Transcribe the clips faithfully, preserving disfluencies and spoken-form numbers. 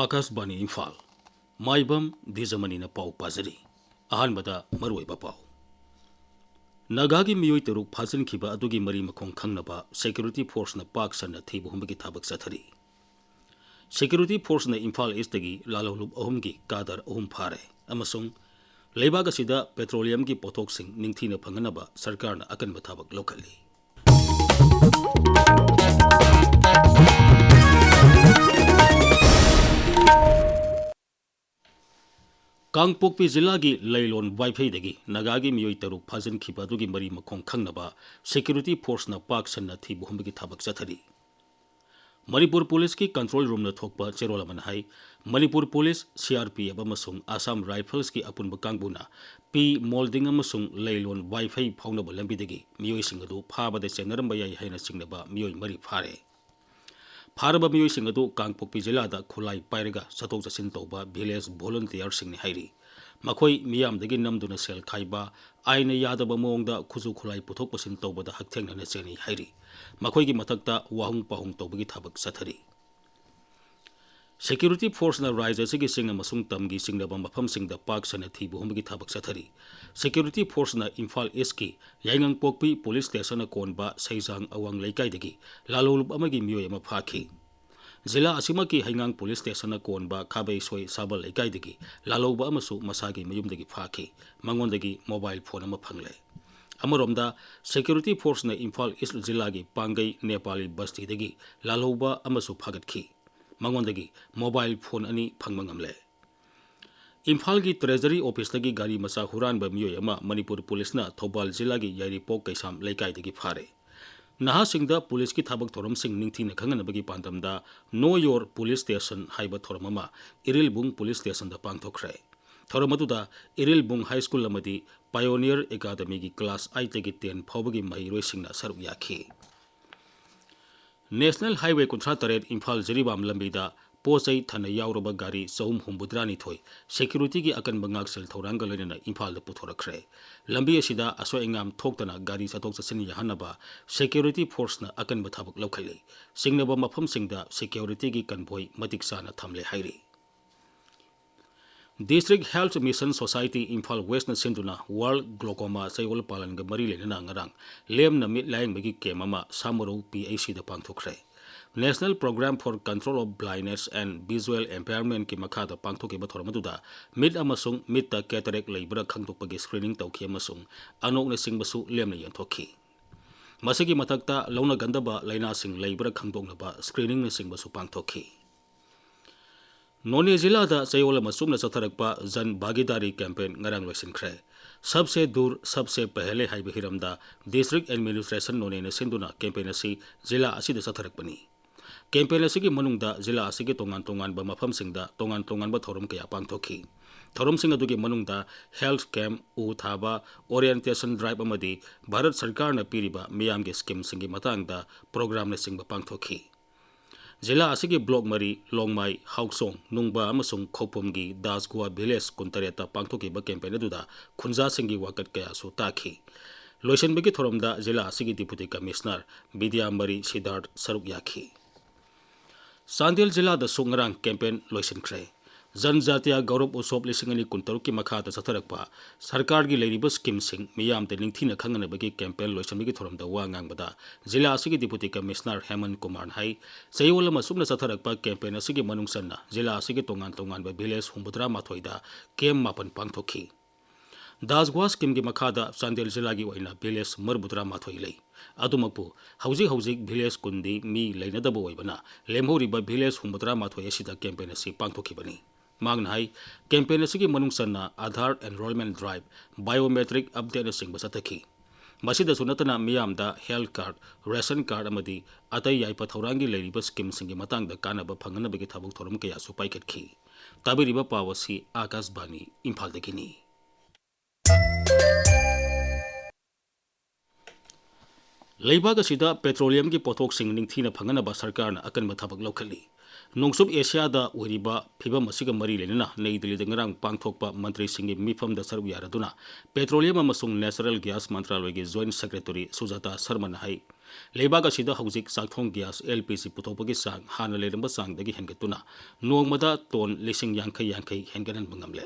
ꯑꯥꯀꯥꯁꯕꯥꯅꯤ ꯏꯝꯐꯥꯜ꯫ ꯃꯥꯏꯕꯝ ꯗꯤꯖꯃꯅꯤꯅ ꯄꯥꯎ ꯄꯥꯖꯔꯤ꯫ ꯑꯍꯥꯟꯕꯗ ꯃꯔꯨꯑꯣꯏꯕ ꯄꯥꯎ꯫ ꯅꯥꯒꯥꯒꯤ ꯃꯤꯑꯣꯏ ꯇꯔꯨꯛ ꯐꯥꯖꯤꯟꯈꯤꯕ ꯑꯗꯨꯒꯤ ꯃꯔꯤ ꯃꯈꯣꯡ ꯈꯪꯅꯕ ꯁꯦꯀ꯭ꯌꯨꯔꯤꯇꯤ ꯐꯣꯔꯁꯅ ꯄꯥꯛ ꯁꯟꯅ ꯊꯤꯕ ꯍꯨꯝꯕꯒꯤ ꯊꯕꯛ ꯆꯠꯊꯔꯤ꯫ ꯁꯦꯀ꯭ꯌꯨꯔꯤꯇꯤ ꯐꯣꯔꯁꯅ ꯏꯝꯐꯥꯜ ꯏꯁꯇꯒꯤ ꯂꯥꯂꯣꯡꯂꯨꯞ ꯑꯍꯨꯝꯒꯤ ꯀꯥꯗꯔ ꯑꯍꯨꯝ ꯐꯥꯔꯦ ꯑꯃꯁꯨꯡ ꯂꯩꯕꯥꯛ ꯑꯁꯤꯗ ꯄꯦꯇ꯭ꯔꯣꯂꯤꯌꯝꯒꯤ ꯄꯣꯠꯊꯣꯛꯁꯤꯡ ꯅꯤꯡꯊꯤꯅ ꯐꯪꯍꯟꯅꯕ ꯁꯔꯀꯥꯔꯅ ꯑꯀꯟꯕ ꯊꯕꯛ ꯂꯧꯈꯠꯂꯤ꯫ ꯀꯥꯡꯄꯣꯛꯄꯤ ꯖꯤꯂꯥꯒꯤ ꯂꯩꯂꯣꯟ ꯋꯥꯏꯐꯩꯗꯒꯤ ꯅꯥꯒꯥꯒꯤ ꯃꯤꯑꯣꯏ ꯇꯔꯨꯛ ꯐꯥꯖꯤꯟꯈꯤꯕ ꯑꯗꯨꯒꯤ ꯃꯔꯤ ꯃꯈꯣꯡ ꯈꯪꯅꯕ ꯁꯦꯀ꯭ꯌꯨꯔꯤꯇꯤ ꯐꯣꯔꯁꯅ ꯄꯥꯛ ꯁꯟꯅ ꯊꯤꯕ ꯍꯨꯝꯕꯒꯤ ꯊꯕꯛ ꯆꯠꯊꯔꯤ꯫ ꯃꯅꯤꯄꯨꯔ ꯄꯨꯂꯤꯁꯀꯤ ꯀꯟꯇ꯭ꯔꯣꯜ ꯔꯨꯝꯅ ꯊꯣꯛꯄ ꯆꯦꯔꯣꯜ ꯑꯃꯅ ꯍꯥꯏ, Manipur police, C R P F ꯑꯃꯁꯨꯡ ꯑꯁꯥꯝ ꯔꯥꯏꯐꯜꯁꯀꯤ ꯑꯄꯨꯟꯕ ꯀꯥꯡꯕꯨꯅ ꯄꯤ ꯃꯣꯜꯗꯤꯡ ꯑꯃꯁꯨꯡ ꯂꯩꯂꯣꯟ ꯋꯥꯏꯐꯩ ꯐꯥꯎꯅꯕ ꯂꯝꯕꯤꯗꯒꯤ ꯃꯤꯑꯣꯏꯁꯤꯡ ꯑꯗꯨ ꯐꯥꯕꯗ ꯆꯦꯟꯅꯔꯝꯕ ꯌꯥꯏ ꯍꯥꯏꯅ ꯆꯤꯡꯅꯕ ꯃꯤꯑꯣꯏ ꯃꯔꯤ ꯐꯥꯔꯦ꯫ ꯐꯥꯔꯕ ꯃꯤꯑꯣꯏꯁꯤꯡ ꯑꯗꯨ ꯀꯥꯡꯄꯣꯛꯄꯤ ꯖꯤꯂꯥꯗ ꯈꯨꯠꯂꯥꯏ ꯄꯥꯏꯔꯒ ꯆꯠꯊꯣꯛ ꯆꯠꯁꯤꯟ ꯇꯧꯕ ꯚꯤꯂꯦꯖ ꯚꯣꯂꯨꯟꯇꯤꯌꯔꯁꯤꯡꯅꯤ ꯍꯥꯏꯔꯤ꯫ ꯃꯈꯣꯏ ꯃꯤꯌꯥꯝꯗꯒꯤ ꯅꯝꯗꯨꯅ ꯁꯦꯜ ꯈꯥꯏꯕ, ꯑꯥꯏꯟꯅ ꯌꯥꯗꯕ ꯃꯑꯣꯡꯗ ꯈꯨꯠꯁꯨ ꯈꯨꯠꯂꯥꯏ ꯄꯨꯊꯣꯛ ꯄꯨꯁꯤꯟ ꯇꯧꯕꯗ ꯍꯛꯊꯦꯡꯅꯅ ꯆꯦꯟꯅꯩ ꯍꯥꯏꯔꯤ꯫ ꯃꯈꯣꯏꯒꯤ ꯃꯊꯛꯇ ꯋꯥꯍꯪ ꯄꯥꯎꯍꯪ ꯇꯧꯕꯒꯤ ꯊꯕꯛ ꯆꯠꯊꯔꯤ꯫ ꯁꯦꯀ꯭ꯌꯨꯔꯤꯇꯤ ꯐꯣꯔꯁꯅ ꯔꯥꯏꯖ꯭ꯌ ꯑꯁꯤꯒꯤ ꯆꯤꯡ ꯑꯃꯁꯨꯡ ꯇꯝꯒꯤ ꯆꯤꯡꯅꯕ ꯃꯐꯝꯁꯤꯡꯗ ꯄꯥꯛ ꯁꯟꯅ ꯊꯤꯕ ꯍꯨꯝꯕꯒꯤ ꯊꯕꯛ ꯆꯠꯊꯔꯤ꯫ ꯁꯦꯀ꯭ꯌꯨꯔꯤꯇꯤ ꯐꯣꯔꯁꯅ ꯏꯝꯐꯥꯜ ꯏꯁꯀꯤ ꯌꯥꯏꯉꯪꯄꯣꯛꯄꯤ ꯄꯨꯂꯤꯁ ꯁ꯭ꯇꯦꯁꯟꯅ ꯀꯣꯟꯕ ꯁꯩꯖꯥꯡ ꯑꯋꯥꯡ ꯂꯩꯀꯥꯏꯗꯒꯤ ꯂꯥꯂꯣꯡꯂꯨꯞ ꯑꯃꯒꯤ ꯃꯤꯑꯣꯏ ꯑꯃ ꯐꯥꯈꯤ꯫ ꯖꯤꯂꯥ ꯑꯁꯤꯃꯛꯀꯤ ꯍꯩꯉꯥꯡ ꯄꯨꯂꯤꯁ ꯁ꯭ꯇꯦꯁꯟꯅ ꯀꯣꯟꯕ ꯈꯥꯕꯩꯁꯣꯏ ꯁꯥꯕꯜ ꯂꯩꯀꯥꯏꯗꯒꯤ ꯂꯥꯂꯧꯕ ꯑꯃꯁꯨ ꯃꯁꯥꯒꯤ ꯃꯌꯨꯝꯗꯒꯤ ꯐꯥꯈꯤ꯫ ꯃꯉꯣꯟꯗꯒꯤ ꯃꯣꯕꯥꯏꯜ ꯐꯣꯟ ꯑꯃ ꯐꯪꯂꯦ꯫ ꯑꯃꯔꯣꯝꯗ, ꯁꯦꯀ꯭ꯌꯨꯔꯤꯇꯤ ꯐꯣꯔꯁꯅ ꯏꯝꯐꯥꯜ ꯏꯁ ꯖꯤꯂꯥꯒꯤ ꯄꯥꯡꯒꯩ ꯅꯦꯄꯥꯂꯤ ꯕꯁꯇꯤꯗꯒꯤ ꯂꯥꯜꯍꯧꯕ ꯑꯃꯁꯨ ꯐꯥꯒꯠꯈꯤ꯫ ꯃꯉꯣꯟꯗꯒꯤ ꯃꯣꯕꯥꯏꯜ ꯐꯣꯟ ꯑꯅꯤ ꯐꯪꯕ ꯉꯝꯂꯦ꯫ ꯏꯝꯐꯥꯜꯒꯤ ꯇ꯭ꯔꯦꯖꯔꯤ ꯑꯣꯐꯤꯁꯇꯒꯤ ꯒꯥꯔꯤ ꯃꯆꯥ ꯍꯨꯔꯥꯟꯕ ꯃꯤꯑꯣꯏ ꯑꯃ ꯃꯅꯤꯄꯨꯔ ꯄꯨꯂꯤꯁꯅ ꯊꯧꯕꯥꯜ ꯖꯤꯂꯥꯒꯤ ꯌꯥꯏꯔꯤꯄꯣꯛ ꯀꯩꯁꯥꯝ ꯂꯩꯀꯥꯏꯗꯒꯤ ꯐꯥꯔꯦ꯫ ꯅꯍꯥꯁꯤꯡꯗ ꯄꯨꯂꯤꯁꯀꯤ ꯊꯕꯛ ꯊꯧꯔꯝꯁꯤꯡ ꯅꯤꯡꯊꯤꯅ ꯈꯪꯍꯟꯅꯕꯒꯤ ꯄꯥꯟꯗꯝꯗ Know Your Police Station ꯍꯥꯏꯕ ꯊꯧꯔꯝ ꯑꯃ ꯏꯔꯤꯜꯕꯨꯡ ꯄꯨꯂꯤꯁ ꯁ꯭ꯇꯦꯁꯟꯗ ꯄꯥꯡꯊꯣꯛꯈ꯭ꯔꯦ꯫ ꯊꯧꯔꯝ ꯑꯗꯨꯗ ꯏꯔꯤꯜꯕꯨꯡ ꯍꯥꯏ ꯁ꯭ꯀꯨꯜ ꯑꯃꯗꯤ ꯄꯥꯏꯑꯣꯅꯤꯌꯔ ꯑꯦꯀꯥꯗꯃꯤꯒꯤ ꯀ꯭ꯂꯥꯁ ꯑꯥꯏꯠꯇꯒꯤ ꯇꯦꯟ ꯐꯥꯎꯕꯒꯤ ꯃꯍꯩꯔꯣꯏꯁꯤꯡꯅ ꯁꯔꯨꯛ ꯌꯥꯈꯤ꯫ ꯅꯦꯁꯅꯦꯜ ꯍꯥꯏꯋꯦ ꯀꯨꯟꯊ꯭ꯔꯥ ꯇꯔꯦꯠ ꯏꯝꯐꯥꯜ ꯖꯤꯔꯤꯕꯥꯝ ꯂꯝꯕꯤꯗ ꯄꯣꯠ ꯆꯩ ꯊꯟꯅ ꯌꯥꯎꯔꯕ ꯒꯥꯔꯤ ꯆꯍꯨꯝ ꯍꯨꯝꯐꯨꯇꯔꯥꯅꯤꯊꯣꯏ ꯁꯦꯀ꯭ꯌꯨꯔꯤꯇꯤꯒꯤ ꯑꯀꯟꯕ ꯉꯥꯛꯁꯦꯜ ꯊꯧꯔꯥꯡꯒ ꯂꯣꯏꯅꯅ ꯏꯝꯐꯥꯜꯗ ꯄꯨꯊꯣꯔꯛꯈ꯭ꯔꯦ꯫ ꯂꯝꯕꯤ ꯑꯁꯤꯗ ꯑꯁꯣꯏ ꯑꯉꯥꯝ ꯊꯣꯛꯇꯅ ꯒꯥꯔꯤ ꯆꯠꯊꯣꯛ ꯆꯠꯁꯤꯟ ꯌꯥꯍꯟꯅꯕ ꯁꯦꯀ꯭ꯌꯨꯔꯤꯇꯤ ꯐꯣꯔꯁꯅ ꯑꯀꯟꯕ ꯊꯕꯛ ꯂꯧꯈꯠꯂꯤ꯫ ꯆꯤꯡꯅꯕ ꯃꯐꯝꯁꯤꯡꯗ ꯁꯦꯀ꯭ꯌꯨꯔꯤꯇꯤꯒꯤ ꯀꯟꯚꯣꯏ ꯃꯇꯤꯛ ꯆꯥꯅ ꯊꯝꯂꯦ ꯍꯥꯏꯔꯤ꯫ District Health Mission Society Imphal ꯋꯦꯁꯅ ꯁꯤꯟꯗꯨꯅ World Glaucoma ꯆꯌꯣꯜ ꯄꯥꯂꯟꯒ ꯃꯔꯤ ꯂꯩꯅꯅ ꯉꯔꯥꯡ ꯂꯦꯝꯅ ꯃꯤꯠ ꯂꯥꯌꯦꯡꯕꯒꯤ ꯀꯦꯝ ꯑꯃ ꯁꯥꯃꯔꯧ P H Cꯗ ꯄꯥꯡꯊꯣꯛꯈ꯭ꯔꯦ꯫ National Program for Control of Blindness and Visual Impairmentꯀꯤ ꯃꯈꯥꯗ ꯄꯥꯡꯊꯣꯛꯈꯤꯕ ꯊꯧꯔꯝ ꯑꯗꯨꯗ ꯃꯤꯠ ꯑꯃꯁꯨꯡ ꯃꯤꯠꯇ cataract ꯂꯩꯕ꯭ꯔꯥ ꯈꯪꯗꯣꯛꯄꯒꯤ screening ꯇꯧꯈꯤ ꯑꯃꯁꯨꯡ ꯑꯅꯣꯛꯅꯆꯤꯡꯕꯁꯨ ꯂꯦꯝꯅ ꯌꯦꯟꯊꯣꯛꯈꯤ꯫ ꯃꯁꯤꯒꯤ ꯃꯊꯛꯇ ꯂꯧꯅꯒꯟꯗꯕ ꯂꯥꯏꯅꯥꯁꯤꯡ ꯂꯩꯕ꯭ꯔꯥ ꯈꯪꯗꯣꯛꯅꯕ screeningꯅꯆꯤꯡꯕꯁꯨ ꯄꯥꯡꯊꯣꯛꯈꯤ꯫ ꯅꯣꯅꯦ ꯖꯤꯂꯥꯗ ꯆꯌꯣꯜ ꯑꯃ ꯆꯨꯞꯅ ꯆꯠꯊꯔꯛꯄ ꯖꯟ ꯚꯥꯒꯤꯗꯥꯔꯤ campaign ꯉꯔꯥꯡ ꯂꯣꯏꯁꯤꯟꯈ꯭ꯔꯦ꯫ ꯁꯕꯁꯦ ꯗꯨꯔ ꯁꯕꯁꯦ ꯄꯍꯦꯂꯦ ꯍꯥꯏꯕ ꯍꯤꯔꯝꯗ District Administration ꯅꯣꯅꯦꯅ ꯁꯤꯟꯗꯨꯅ campaign ꯑꯁꯤ ꯖꯤꯂꯥ ꯑꯁꯤꯗ ꯆꯠꯊꯔꯛꯄꯅꯤ꯫ Campaign ꯑꯁꯤꯒꯤ ꯃꯅꯨꯡꯗ ꯖꯤꯂꯥ ꯑꯁꯤꯒꯤ ꯇꯣꯉꯥꯟ ꯇꯣꯉꯥꯟꯕ ꯃꯐꯝꯁꯤꯡꯗ ꯇꯣꯉꯥꯟ ꯇꯣꯉꯥꯟꯕ ꯊꯧꯔꯝ ꯀꯌꯥ ꯄꯥꯡꯊꯣꯛꯈꯤ꯫ ꯊꯧꯔꯝꯁꯤꯡ ꯑꯗꯨꯒꯤ ꯃꯅꯨꯡꯗ health camp, ꯎ ꯊꯥꯕ, orientation drive ꯑꯃꯗꯤ ꯚꯥꯔꯠ ꯁꯔꯀꯥꯔꯅ ꯄꯤꯔꯤꯕ ꯃꯤꯌꯥꯝꯒꯤ schemeꯁꯤꯡꯒꯤ ꯃꯇꯥꯡꯗ programꯅꯆꯤꯡꯕ ꯄꯥꯡꯊꯣꯛꯈꯤ꯫ ꯖꯤꯂꯥ ꯑꯁꯤꯒꯤ block ꯃꯔꯤ, ꯂꯣꯡꯃꯥꯏ, ꯍꯥꯎꯆꯣꯡ, ꯅꯨꯡꯕ ꯑꯃꯁꯨꯡ ꯈꯧꯄꯨꯝꯒꯤ ꯗꯥꯁꯒꯨꯋꯥ village ꯀꯨꯟꯇꯔꯦꯠꯇ ꯄꯥꯡꯊꯣꯛꯈꯤꯕ campaign ꯑꯗꯨꯗ ꯈꯨꯟꯖꯥꯁꯤꯡꯒꯤ ꯋꯥꯀꯠ ꯀꯌꯥꯁꯨ ꯇꯥꯈꯤ꯫ ꯂꯣꯏꯁꯤꯟꯕꯒꯤ ꯊꯧꯔꯝꯗ ꯖꯤꯂꯥ ꯑꯁꯤꯒꯤ Deputy Commissioner ꯕꯤꯗ꯭ꯌꯥꯃꯔꯤ ꯁꯤꯗꯥꯔꯊ ꯁꯔꯨꯛ ꯌꯥꯈꯤ꯫ ꯆꯥꯟꯗꯦꯜ ꯖꯤꯂꯥꯗꯁꯨ ꯉꯔꯥꯡ campaign ꯂꯣꯏꯁꯤꯟꯈ꯭ꯔꯦ꯫ ꯖꯟꯖꯥꯇꯤꯌꯥ ꯒꯧꯔꯕ ꯎꯠꯁꯣꯕ ꯂꯤꯁꯤꯡ ꯑꯅꯤ ꯀꯨꯟꯇꯔꯨꯛꯀꯤ ꯃꯈꯥꯗ ꯆꯠꯊꯔꯛꯄ ꯁꯔꯀꯥꯔꯒꯤ ꯂꯩꯔꯤꯕ schemeꯁꯤꯡ ꯃꯤꯌꯥꯝꯗ ꯅꯤꯡꯊꯤꯅ ꯈꯪꯍꯟꯅꯕꯒꯤ campaign ꯂꯣꯏꯁꯤꯟꯕꯒꯤ ꯊꯧꯔꯝꯗ ꯋꯥ ꯉꯥꯡꯕꯗ ꯖꯤꯂꯥ ꯑꯁꯤꯒꯤ Deputy Commissioner ꯍꯦꯃꯟ ꯀꯨꯃꯥꯔꯅ ꯍꯥꯏ, ꯆꯌꯣꯜ ꯑꯃ ꯆꯨꯞꯅ ꯆꯠꯊꯔꯛꯄ campaign ꯑꯁꯤꯒꯤ ꯃꯅꯨꯡ ꯆꯟꯅ ꯖꯤꯂꯥ ꯑꯁꯤꯒꯤ ꯇꯣꯉꯥꯟ ꯇꯣꯉꯥꯟꯕ village ꯍꯨꯝꯐꯨꯇꯔꯥ ꯃꯥꯊꯣꯏꯗ camp ꯃꯥꯄꯟ ꯄꯥꯡꯊꯣꯛꯈꯤ꯫ ꯗꯥꯁꯒꯨꯋꯥ schemeꯒꯤ ꯃꯈꯥꯗ ꯆꯥꯟꯗꯦꯜ ꯖꯤꯂꯥꯒꯤ ꯑꯣꯏꯅ village ꯃꯔꯤꯐꯨꯇꯔꯥ ꯃꯥꯊꯣꯏ ꯂꯩ꯫ ꯑꯗꯨꯃꯛꯄꯨ ꯍꯧꯖꯤꯛ ꯍꯧꯖꯤꯛ village ꯀꯨꯟꯗꯤ ꯃꯤ ꯂꯩꯅꯗꯕ ꯑꯣꯏꯕꯅ ꯂꯦꯝꯍꯧꯔꯤꯕ village ꯍꯨꯝꯐꯨꯇꯔꯥ ꯃꯥꯊꯣꯏ ꯑꯁꯤꯗ campaign ꯑꯁꯤ ꯄꯥꯡꯊꯣꯛꯈꯤꯕꯅꯤ꯫ ꯃꯍꯥꯛꯅ ꯍꯥꯏ, campaign ꯑꯁꯤꯒꯤ ꯃꯅꯨꯡ ꯆꯟꯅ Aadhaar enrollment drive, biometric updateꯅꯆꯤꯡꯕ ꯆꯠꯊꯈꯤ꯫ ꯃꯁꯤꯗꯁꯨ ꯅꯠꯇꯅ ꯃꯤꯌꯥꯝꯗ health card, ration card ꯑꯃꯗꯤ ꯑꯇꯩ ꯌꯥꯏꯐ ꯊꯧꯔꯥꯡꯒꯤ ꯂꯩꯔꯤꯕ schemeꯁꯤꯡꯒꯤ ꯃꯇꯥꯡꯗ ꯀꯥꯟꯅꯕ ꯐꯪꯍꯟꯅꯕꯒꯤ ꯊꯕꯛ ꯊꯧꯔꯝ ꯀꯌꯥꯁꯨ ꯄꯥꯏꯈꯠꯈꯤ꯫ ꯇꯥꯕꯤꯔꯤꯕ ꯄꯥꯎ ꯑꯁꯤ ꯑꯥꯀꯥꯁꯕꯥꯅꯤ ꯏꯝꯐꯥꯜꯗꯒꯤꯅꯤ꯫ ꯂꯩꯕꯥꯛ ꯑꯁꯤꯗ petroleumꯒꯤ ꯄꯣꯠꯊꯣꯛꯁꯤꯡ ꯅꯤꯡꯊꯤꯅ ꯐꯪꯍꯟꯅꯕ ꯁꯔꯀꯥꯔꯅ ꯑꯀꯟꯕ ꯊꯕꯛ ꯂꯧꯈꯠꯂꯤ꯫ ꯅꯣꯡꯆꯨꯞ ꯑꯦꯁꯤꯌꯥꯗ ꯑꯣꯏꯔꯤꯕ ꯐꯤꯕꯝ ꯑꯁꯤꯒ ꯃꯔꯤ ꯂꯩꯅꯅ ꯅꯩ ꯗꯤꯜꯂꯤꯗ ꯉꯔꯥꯡ ꯄꯥꯡꯊꯣꯛꯄ ꯃꯟꯇ꯭ꯔꯤꯁꯤꯡꯒꯤ ꯃꯤꯐꯝꯗ ꯁꯔꯨꯛ ꯌꯥꯔꯗꯨꯅ ꯄꯦꯇ꯭ꯔꯣꯂꯤꯌꯝ ꯑꯃꯁꯨꯡ ꯅꯦꯆꯔꯦꯜ ꯒ꯭ꯌꯥꯁ ꯃꯟꯇ꯭ꯔꯥꯂꯣꯏꯒꯤ ꯖꯣꯏꯟꯠ ꯁꯦꯀ꯭ꯔꯦꯇꯔꯤ ꯁꯨꯖꯥꯇꯥ ꯁꯔꯃꯅ ꯍꯥꯏ, ꯂꯩꯕꯥꯛ ꯑꯁꯤꯗ ꯍꯧꯖꯤꯛ ꯆꯥꯛꯊꯣꯡ ꯒ꯭ꯌꯥꯁ, ꯑꯦꯜ ꯄꯤ ꯖꯤ, ꯄꯨꯊꯣꯛꯄꯒꯤ ꯆꯥꯡ ꯍꯥꯟꯅ ꯂꯩꯔꯝꯕ ꯆꯥꯡꯗꯒꯤ ꯍꯦꯟꯒꯠꯇꯨꯅ ꯅꯣꯡꯃꯗ ꯇꯣꯟ ꯂꯤꯁꯤꯡ ꯌꯥꯡꯈꯩ ꯌꯥꯡꯈꯩ ꯍꯦꯟꯒꯠꯍꯟꯕ ꯉꯝꯂꯦ꯫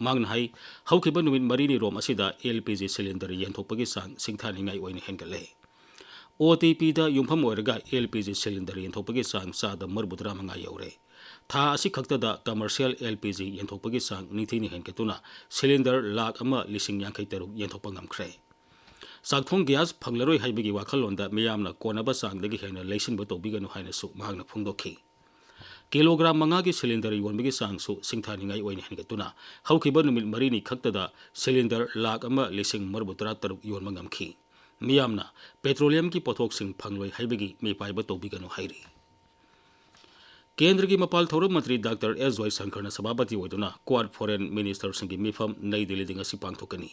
ꯃꯍꯥꯛꯅ ꯍꯥꯏ, ꯍꯧꯈꯤꯕ ꯅꯨꯃꯤꯠ ꯃꯔꯤꯅꯤ ꯔꯣꯝ ꯑꯁꯤꯗ ꯑꯦꯜ ꯄꯤ ꯖꯤ ꯁꯤꯂꯤꯟꯗꯔ ꯌꯦꯟꯊꯣꯛꯄꯒꯤ ꯆꯥꯡ ꯁꯤꯡꯊꯥꯅꯤꯡꯉꯥꯏ ꯑꯣꯏꯅ ꯍꯦꯟꯒꯠꯂꯦ꯫ ꯑꯣ ꯇꯤ ꯄꯤꯗ ꯌꯨꯝꯐꯝ ꯑꯣꯏꯔꯒ ꯑꯦꯜ ꯄꯤ ꯖꯤ ꯁꯤꯂꯤꯟꯗꯔ ꯌꯦꯟꯊꯣꯛꯄꯒꯤ ꯆꯥꯡ ꯆꯥꯗ ꯃꯔꯤꯐꯨ ꯇꯔꯥꯃꯉꯥ ꯌꯧꯔꯦ꯫ ꯊꯥ ꯑꯁꯤ ꯈꯛꯇꯗ ꯀꯃꯔꯁꯤꯌꯦꯜ ꯑꯦꯜ ꯄꯤ ꯖꯤ ꯌꯦꯟꯊꯣꯛꯄꯒꯤ ꯆꯥꯡ ꯅꯤꯡꯊꯤꯅ ꯍꯦꯟꯒꯠꯇꯨꯅ ꯁꯤꯂꯤꯟꯗꯔ ꯂꯥꯈ ꯑꯃ ꯂꯤꯁꯤꯡ ꯌꯥꯡꯈꯩ ꯇꯔꯨꯛ ꯌꯦꯟꯊꯣꯛꯄ ꯉꯝꯈ꯭ꯔꯦ꯫ ꯆꯥꯛꯊꯣꯡ ꯒ꯭ꯌꯥꯁ ꯐꯪꯂꯔꯣꯏ ꯍꯥꯏꯕꯒꯤ ꯋꯥꯈꯜꯂꯣꯟꯗ ꯃꯤꯌꯥꯝꯅ ꯀꯣꯟꯅꯕ ꯆꯥꯡꯗꯒꯤ ꯍꯦꯟꯅ ꯂꯩꯁꯤꯟꯕ ꯇꯧꯕꯤꯒꯅꯨ ꯍꯥꯏꯅꯁꯨ ꯃꯍꯥꯛꯅ ꯐꯣꯡꯗꯣꯛꯈꯤ꯫ ꯀꯤꯂꯣꯒ꯭ꯔꯥꯝ ꯃꯉꯥꯒꯤ ꯁꯤꯂꯤꯟꯗꯔ ꯌꯣꯟꯕꯒꯤ ꯆꯥꯡꯁꯨ ꯁꯤꯡꯊꯥꯅꯤꯡꯉꯥꯏ ꯑꯣꯏꯅ ꯍꯦꯟꯒꯠꯇꯨꯅ ꯍꯧꯈꯤꯕ ꯅꯨꯃꯤꯠ ꯃꯔꯤꯅꯤ ꯈꯛꯇꯗ ꯁꯤꯂꯤꯟꯗꯔ ꯂꯥꯈ ꯑꯃ ꯂꯤꯁꯤꯡ ꯃꯔꯤꯐꯨ ꯇꯔꯥ ꯇꯔꯨꯛ ꯌꯣꯟꯕ ꯉꯝꯈꯤ꯫ ꯃꯤꯌꯥꯝꯅ ꯄꯦꯇ꯭ꯔꯣꯂꯤꯌꯝꯒꯤ ꯄꯣꯠꯊꯣꯛꯁꯤꯡ ꯐꯪꯂꯣꯏ ꯍꯥꯏꯕꯒꯤ ꯃꯤꯄꯥꯏꯕ ꯇꯧꯕꯤꯒꯅꯨ ꯍꯥꯏꯔꯤ꯫ ꯀꯦꯟꯗ꯭ꯔꯒꯤ ꯃꯄꯥꯜ ꯊꯧꯔꯝ ꯃꯟꯇ꯭ꯔꯤ ꯗꯥꯛꯇꯔ ꯑꯦꯁ ꯖꯣꯏꯁꯪꯀꯔꯅ ꯁꯚꯥꯄꯇꯤ ꯑꯣꯏꯗꯨꯅ ꯀ꯭ꯋꯥꯗ ꯐꯣꯔꯦꯟ ꯃꯤꯅꯤꯁꯇꯔꯁꯤꯡꯒꯤ ꯃꯤꯐꯝ ꯅꯩ ꯗꯤꯜꯂꯤꯗ ꯉꯁꯤ ꯄꯥꯡꯊꯣꯛꯀꯅꯤ꯫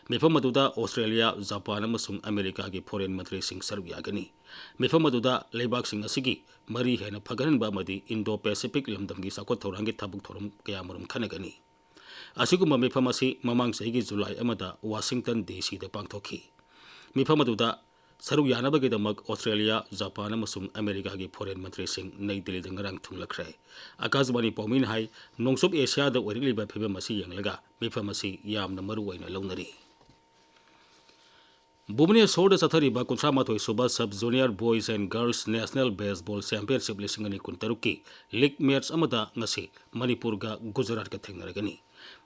ꯃꯤꯐꯝ ꯑꯗꯨꯗ ꯑꯣꯁꯇ꯭ꯔꯦꯂꯤꯌꯥ, ꯖꯄꯥꯟ ꯑꯃꯁꯨꯡ ꯑꯃꯦꯔꯤꯀꯥꯒꯤ ꯐꯣꯔꯦꯟ ꯃꯟꯇ꯭ꯔꯤꯁꯤꯡ ꯁꯔꯨꯛ ꯌꯥꯒꯅꯤ꯫ ꯃꯤꯐꯝ ꯑꯗꯨꯗ ꯂꯩꯕꯥꯛꯁꯤꯡ ꯑꯁꯤꯒꯤ ꯃꯔꯤ ꯍꯦꯟꯅ ꯐꯒꯠꯍꯟꯕ ꯑꯃꯗꯤ ꯏꯟꯗꯣ ꯄꯦꯁꯤꯐꯤꯛ ꯂꯝꯗꯝꯒꯤ ꯆꯥꯎꯈꯠ ꯊꯧꯔꯥꯡꯒꯤ ꯊꯕꯛ ꯊꯧꯔꯝ ꯀꯌꯥꯃꯔꯨꯝ ꯈꯟꯅꯒꯅꯤ꯫ ꯑꯁꯤꯒꯨꯝꯕ ꯃꯤꯐꯝ ꯑꯁꯤ ꯃꯃꯥꯡ ꯆꯍꯤꯒꯤ ꯖꯨꯂꯥꯏ ꯑꯃꯗ ꯋꯥꯁꯤꯡꯇꯟ ꯗꯤ ꯁꯤꯗ ꯄꯥꯡꯊꯣꯛꯈꯤ꯫ ꯃꯤꯐꯝ ꯑꯗꯨꯗ ꯁꯔꯨꯛ ꯌꯥꯅꯕꯒꯤꯗꯃꯛ ꯑꯣꯁꯇ꯭ꯔꯦꯂꯤꯌꯥ, ꯖꯄꯥꯟ ꯑꯃꯁꯨꯡ ꯑꯃꯦꯔꯤꯀꯥꯒꯤ ꯐꯣꯔꯦꯟ ꯃꯟꯇ꯭ꯔꯤꯁꯤꯡ ꯅꯩ ꯗꯤꯜꯂꯤꯗ ꯉꯔꯥꯡ ꯊꯨꯡꯂꯈ꯭ꯔꯦ꯫ ꯑꯀꯥꯁꯕꯥꯅꯤ ꯄꯥꯎꯃꯤꯅ ꯍꯥꯏ, ꯅꯣꯡꯆꯨꯞ ꯑꯦꯁꯤꯌꯥꯗ ꯑꯣꯏꯔꯛꯂꯤꯕ ꯐꯤꯕꯝ ꯑꯁꯤ ꯌꯦꯡꯂꯒ ꯃꯤꯐꯝ ꯑꯁꯤ ꯌꯥꯝꯅ ꯃꯔꯨ ꯑꯣꯏꯅ ꯂꯧꯅꯔꯤ꯫ ꯚꯨꯕꯅꯦꯁꯣꯔꯗ ꯆꯠꯊꯔꯤꯕ ꯀꯨꯟꯊ꯭ꯔꯥ ꯃꯥꯊꯣꯏ ꯁꯨꯕ Sub Junior Boys and Girls National Baseball Championship ꯂꯤꯁꯤꯡ ꯑꯅꯤ ꯀꯨꯟꯇꯔꯨꯛꯀꯤ ꯂꯤꯒ ꯃꯦꯠꯆ ꯑꯃꯗ ꯉꯁꯤ ꯃꯅꯤꯄꯨꯔꯒ ꯒꯨꯖꯔꯥꯠꯀ ꯊꯦꯡꯅꯔꯒꯅꯤ꯫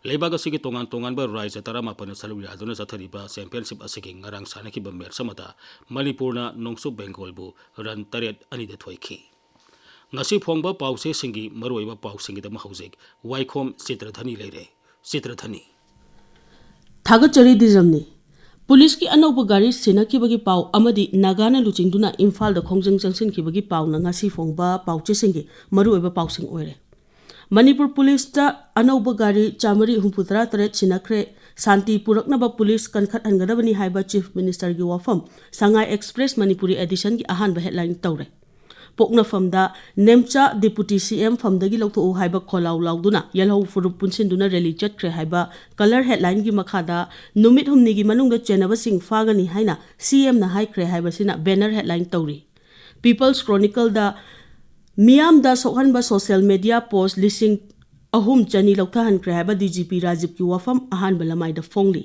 ꯂꯩꯕꯥꯛ ꯑꯁꯤꯒꯤ ꯇꯣꯉꯥꯟ ꯇꯣꯉꯥꯟꯕ ꯔꯥꯖ꯭ꯌ ꯇꯔꯥꯃꯥꯄꯟꯅ ꯁꯔꯨꯛ ꯌꯥꯗꯨꯅ ꯆꯠꯊꯔꯤꯕ ꯆꯦꯝꯄꯤꯌꯟꯁꯤꯞ ꯑꯁꯤꯒꯤ ꯉꯔꯥꯡ ꯁꯥꯟꯅꯈꯤꯕ ꯃꯦꯠꯆ ꯑꯃꯗ ꯃꯅꯤꯄꯨꯔꯅ ꯅꯣꯡꯆꯨꯞ ꯕꯦꯡꯒꯣꯜꯕꯨ ꯔꯟ ꯇꯔꯦꯠ ꯑꯅꯤꯗ ꯊꯣꯏꯈꯤ꯫ ꯉꯁꯤ ꯐꯣꯡꯕ ꯄꯥꯎꯆꯦꯁꯤꯡꯒꯤ ꯃꯔꯨꯑꯣꯏꯕ ꯄꯥꯎꯁꯤꯡꯒꯤꯗꯃꯛ ꯍꯧꯖꯤꯛ ꯋꯥꯏꯈꯣꯝ ꯆꯤꯇ꯭ꯔꯙꯅꯤ ꯂꯩꯔꯦ꯫ ꯆꯤꯇ꯭ꯔꯙꯅꯤ꯫ ꯊꯥꯒꯠꯆꯔꯤ ꯗꯤꯖꯝꯅꯤ꯫ ꯄꯨꯂꯤꯁꯀꯤ ꯑꯅꯧꯕ ꯒꯥꯔꯤ ꯁꯤꯟꯅꯈꯤꯕꯒꯤ ꯄꯥꯎ ꯑꯃꯗꯤ ꯅꯥꯒꯥꯅ ꯂꯨꯆꯤꯡꯗꯨꯅ ꯏꯝꯐꯥꯜꯗ ꯈꯣꯡꯖꯪ ꯆꯪꯁꯤꯟꯈꯤꯕꯒꯤ ꯄꯥꯎꯅ ꯉꯁꯤ ꯐꯣꯡꯕ ꯄꯥꯎꯆꯦꯁꯤꯡꯒꯤ ꯃꯔꯨꯑꯣꯏꯕ ꯄꯥꯎꯁꯤꯡ ꯑꯣꯏꯔꯦ꯫ ꯃꯅꯤꯄꯨꯔ ꯄꯨꯂꯤꯁꯇ ꯑꯅꯧꯕ ꯒꯥꯔꯤ ꯆꯥꯃꯔꯤ ꯍꯨꯝꯐꯨꯇꯔꯥ ꯇꯔꯦꯠ ꯁꯤꯟꯅꯈ꯭ꯔꯦ꯫ ꯁꯥꯟꯇꯤ ꯄꯨꯔꯛꯅꯕ ꯄꯨꯂꯤꯁ ꯀꯟꯈꯠꯍꯟꯒꯗꯕꯅꯤ ꯍꯥꯏꯕ ꯆꯤꯐ ꯃꯤꯅꯤꯁꯇꯔꯒꯤ ꯋꯥꯐꯝ ꯁꯉꯥꯏ ꯑꯦꯛꯁꯄ꯭ꯔꯦꯁ ꯃꯅꯤꯄꯨꯔꯤ ꯑꯦꯗꯤꯁꯟꯒꯤ ꯑꯍꯥꯟꯕ ꯍꯦꯗꯂꯥꯏꯟ ꯇꯧꯔꯦ꯫ ꯄꯣꯛꯅꯐꯝꯗ ꯅꯦꯝꯆꯥ ꯗꯤꯄꯨꯇꯤ ꯁꯤ ꯑꯦꯝ ꯐꯝꯗꯒꯤ ꯂꯧꯊꯣꯛꯎ ꯍꯥꯏꯕ ꯈꯣꯜꯂꯥꯎ ꯂꯥꯎꯗꯨꯅ ꯌꯦꯜꯍꯧ ꯐꯨꯔꯨꯞ ꯄꯨꯟꯁꯤꯟꯗꯨꯅ ꯔꯦꯂꯤ ꯆꯠꯈ꯭ꯔꯦ ꯍꯥꯏꯕ ꯀꯂꯔ ꯍꯦꯗꯂꯥꯏꯟꯒꯤ ꯃꯈꯥꯗ ꯅꯨꯃꯤꯠ ꯍꯨꯝꯅꯤꯒꯤ ꯃꯅꯨꯡꯗ ꯆꯦꯟꯅꯕꯁꯤꯡ ꯐꯥꯒꯅꯤ ꯍꯥꯏꯅ ꯁꯤ ꯑꯦꯝꯅ ꯍꯥꯏꯈ꯭ꯔꯦ ꯍꯥꯏꯕꯁꯤꯅ ꯕꯦꯅꯔ ꯍꯦꯗꯂꯥꯏꯟ ꯇꯧꯔꯤ꯫ ꯄꯤꯄꯜꯁ ꯀ꯭ꯔꯣꯅꯤꯀꯜꯗ ꯃꯤꯌꯥꯝꯗ ꯁꯣꯛꯍꯟꯕ ꯁꯣꯁꯤꯌꯦꯜ ꯃꯦꯗꯤꯌꯥ ꯄꯣꯁ ꯂꯤꯁꯤꯡ ꯑꯍꯨꯝ ꯆꯅꯤ ꯂꯧꯊꯍꯟꯈ꯭ꯔꯦ ꯍꯥꯏꯕ ꯗꯤ ꯖꯤ ꯄꯤ ꯔꯥꯖꯤꯕꯀꯤ ꯋꯥꯐꯝ ꯑꯍꯥꯟꯕ ꯂꯃꯥꯏꯗ ꯐꯣꯡꯂꯤ꯫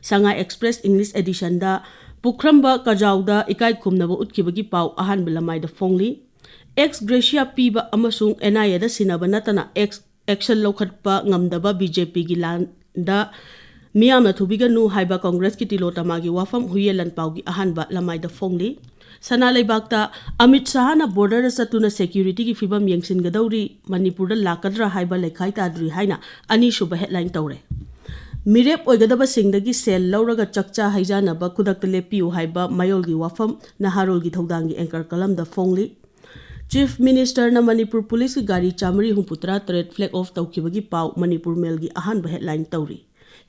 ꯁꯉꯥꯏ ꯑꯦꯛꯁꯄ꯭ꯔꯦꯁ ꯏꯪꯂꯤꯁ ꯑꯦꯗꯤꯁꯟꯗ ꯄꯨꯈ꯭ꯔꯝꯕ ꯀꯖꯥꯎꯗ ꯏꯀꯥꯏ ꯈꯨꯝꯅꯕ ꯎꯠꯈꯤꯕꯒꯤ ꯄꯥꯎ ꯑꯍꯥꯟꯕ ꯂꯃꯥꯏꯗ ꯐꯣꯡꯂꯤ꯫ ꯑꯦꯛꯁ ꯒ꯭ꯔꯦꯁꯤꯌꯥ ꯄꯤꯕ ꯑꯃꯁꯨꯡ ꯑꯦꯟ ꯑꯥꯏ ꯑꯦꯗ ꯁꯤꯟꯅꯕ ꯅꯠꯇꯅ ꯑꯦꯛꯁ ꯑꯦꯛꯁꯟ ꯂꯧꯈꯠꯄ ꯉꯝꯗꯕ ꯕꯤ ꯖꯦ ꯄꯤꯒꯤ ꯂꯥꯟꯗ ꯃꯤꯌꯥꯝꯅ ꯊꯨꯕꯤꯒꯅꯨ ꯍꯥꯏꯕ ꯀꯣꯡꯒ꯭ꯔꯦꯁꯀꯤ ꯇꯤꯂꯣꯇꯃꯥꯒꯤ ꯋꯥꯐꯝ ꯍꯨꯏꯌꯦꯟ ꯂꯥꯟꯄꯥꯎꯒꯤ ꯑꯍꯥꯟꯕ ꯂꯃꯥꯏꯗ ꯐꯣꯡꯂꯤ꯫ ꯁꯅꯥ ꯂꯩꯕꯥꯛꯇ ꯑꯃꯤꯠ ꯁꯍꯥꯅ ꯕꯣꯔꯗꯔꯗ ꯆꯠꯇꯨꯅ ꯁꯦꯀ꯭ꯌꯨꯔꯤꯇꯤꯒꯤ ꯐꯤꯕꯝ ꯌꯦꯡꯁꯤꯟꯒꯗꯧꯔꯤ, ꯃꯅꯤꯄꯨꯔꯗ ꯂꯥꯛꯀꯗ꯭ꯔꯥ ꯍꯥꯏꯕ ꯂꯩꯈꯥꯏ ꯇꯥꯗ꯭ꯔꯤ ꯍꯥꯏꯅ ꯑꯅꯤꯁꯨꯕ ꯍꯦꯗꯂꯥꯏꯟ ꯇꯧꯔꯦ꯫ ꯃꯤꯔꯦꯞ ꯑꯣꯏꯒꯗꯕꯁꯤꯡꯗꯒꯤ ꯁꯦꯜ ꯂꯧꯔꯒ ꯆꯥꯛꯆꯥ ꯍꯩꯖꯥꯅꯕ ꯈꯨꯗꯛꯇ ꯂꯦꯞꯄꯤꯌꯨ ꯍꯥꯏꯕ ꯃꯌꯣꯜꯒꯤ ꯋꯥꯐꯝ ꯅꯍꯥꯔꯣꯜꯒꯤ ꯊꯧꯗꯥꯡꯒꯤ ꯑꯦꯡꯀꯔ ꯀꯂꯝꯗ ꯐꯣꯡꯂꯤ꯫ ꯆꯤꯐ ꯃꯤꯅꯤꯁꯇꯔꯅ ꯃꯅꯤꯄꯨꯔ ꯄꯨꯂꯤꯁꯀꯤ ꯒꯥꯔꯤ ꯆꯥꯃꯔꯤ ꯍꯨꯝꯐꯨꯇꯔꯥ ꯇꯔꯦꯠ ꯐ꯭ꯂꯦꯒ ꯑꯣꯐ ꯇꯧꯈꯤꯕꯒꯤ ꯄꯥꯎ ꯃꯅꯤꯄꯨꯔ ꯃꯦꯜꯒꯤ ꯑꯍꯥꯟꯕ ꯍꯦꯗꯂꯥꯏꯟ ꯇꯧꯔꯤ꯫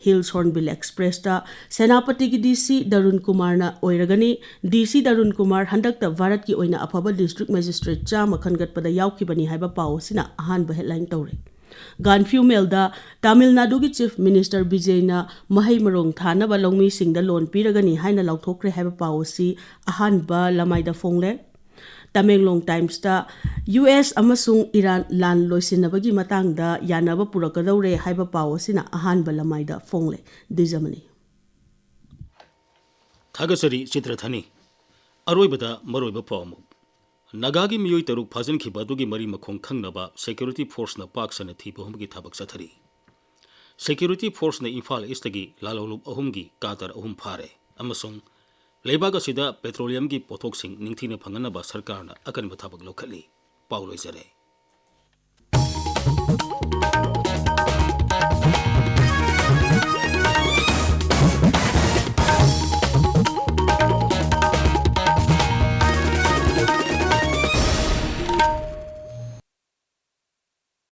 ꯍꯤꯜꯁ ꯍꯣꯔꯟꯕꯤꯜ ꯑꯦꯛꯁꯄ꯭ꯔꯦꯁꯇ ꯁꯦꯅꯥꯄꯇꯤꯒꯤ ꯗꯤ ꯁꯤ ꯗꯔꯨꯟ ꯀꯨꯃꯥꯔꯅ ꯑꯣꯏꯔꯒꯅꯤ꯫ ꯗꯤ ꯁꯤ ꯗꯔꯨꯟ ꯀꯨꯃꯥꯔ ꯍꯟꯗꯛꯇ ꯚꯥꯔꯠꯀꯤ ꯑꯣꯏꯅ ꯑꯐꯕ ꯗꯤꯁꯇ꯭ꯔꯤꯛ ꯃꯦꯖꯤꯁꯇ꯭ꯔꯦꯠ ꯆꯥꯝꯃ ꯈꯟꯒꯠꯄꯗ ꯌꯥꯎꯈꯤꯕꯅꯤ ꯍꯥꯏꯕ ꯄꯥꯎ ꯑꯁꯤꯅ ꯑꯍꯥꯟꯕ ꯍꯦꯗꯂꯥꯏꯟ ꯇꯧꯔꯤ꯫ ꯒꯥꯟꯐ꯭ꯌꯨ ꯃꯦꯜꯗ ꯇꯥꯃꯤꯜ ꯅꯥꯗꯨꯒꯤ ꯆꯤꯐ ꯃꯤꯅꯤꯁꯇꯔ ꯕꯤꯖꯦꯅ ꯃꯍꯩ ꯃꯔꯣꯡ ꯊꯥꯅꯕ ꯂꯧꯃꯤꯁꯤꯡꯗ ꯂꯣꯟ ꯄꯤꯔꯒꯅꯤ ꯍꯥꯏꯅ ꯂꯥꯎꯊꯣꯛꯈ꯭ꯔꯦ ꯍꯥꯏꯕ ꯄꯥꯎ ꯑꯁꯤ ꯑꯍꯥꯟꯕ ꯂꯃꯥꯏꯗ ꯐꯣꯡꯂꯦ꯫ ꯇꯃꯦꯡꯂꯣꯡ ꯇꯥꯏꯝꯁꯇ ꯌꯨ ꯑꯦꯁ ꯑꯃꯁꯨꯡ ꯏꯔꯥꯟ ꯂꯥꯟ ꯂꯣꯏꯁꯤꯟꯅꯕꯒꯤ ꯃꯇꯥꯡꯗ ꯌꯥꯅꯕ ꯄꯨꯔꯛꯀꯗꯧꯔꯦ ꯍꯥꯏꯕ ꯄꯥꯎ ꯑꯁꯤꯅ ꯑꯍꯥꯟꯕ ꯂꯃꯥꯏꯗ ꯐꯣꯡꯂꯦ꯫ ꯗꯤꯖꯃꯅꯤ꯫ ꯊꯥꯒꯠꯆꯔꯤ ꯆꯤꯇ꯭ꯔꯊꯅꯤ꯫ ꯑꯔꯣꯏꯕꯗ ꯃꯔꯨꯑꯣꯏꯕ ꯄꯥꯎ ꯑꯃꯨꯛ꯫ ꯅꯥꯒꯥꯒꯤ ꯃꯤꯑꯣꯏ ꯇꯔꯨꯛ ꯐꯥꯖꯤꯟꯈꯤꯕ ꯑꯗꯨꯒꯤ ꯃꯔꯤ ꯃꯈꯣꯡ ꯈꯪꯅꯕ ꯁꯦꯀ꯭ꯌꯨꯔꯤꯇꯤ ꯐꯣꯔꯁꯅ ꯄꯥꯛ ꯁꯟꯅ ꯊꯤꯕ ꯍꯨꯝꯕꯒꯤ ꯊꯕꯛ ꯆꯠꯊꯔꯤ꯫ ꯁꯦꯀ꯭ꯌꯨꯔꯤꯇꯤ ꯐꯣꯔꯁꯅ ꯏꯝꯐꯥꯜ ꯏꯁꯇꯒꯤ ꯂꯥꯂꯣꯡꯂꯨꯞ ꯑꯍꯨꯝꯒꯤ ꯀꯥꯗꯔ ꯑꯍꯨꯝ ꯐꯥꯔꯦ ꯑꯃꯁꯨꯡ ꯂꯩꯕꯥꯛ ꯑꯁꯤꯗ ꯄꯦꯇ꯭ꯔꯣꯂꯤꯌꯝꯒꯤ ꯄꯣꯠꯊꯣꯛꯁꯤꯡ ꯅꯤꯡꯊꯤꯅ ꯐꯪꯍꯟꯅꯕ ꯁꯔꯀꯥꯔꯅ ꯑꯀꯟꯕ ꯊꯕꯛ ꯂꯧꯈꯠꯂꯤ꯫ ꯄꯥꯎ ꯂꯣꯏꯖꯔꯦ꯫